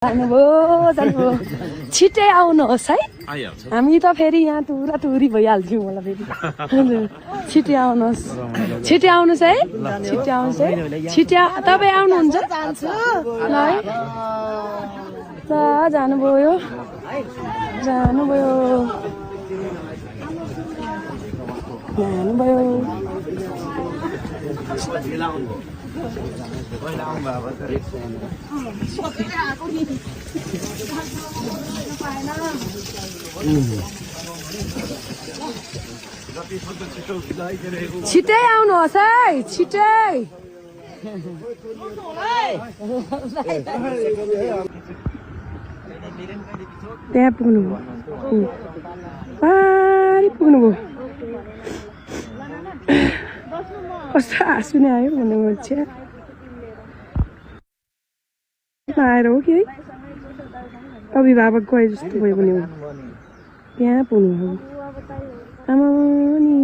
जानुभयो छिट्टै आउनुहोस् है हामी त फेरि यहाँ तुरा तुरी भइहाल्छौँ होला फेरि छिट्टै आउनुहोस् है छिट्टै तपाईँ आउनुहुन्छ ल है जानुभयो छिट्टै आउनुहोस् है छिट्टै त्यहाँ पुग्नुभयो पुग्नुभयो कस्तो हाँसु नै आयो भन्ने मान्छे आएर हो कि है अभिभावक गए जस्तो भयो भने त्यहाँ पुग्नुभयो आमा नि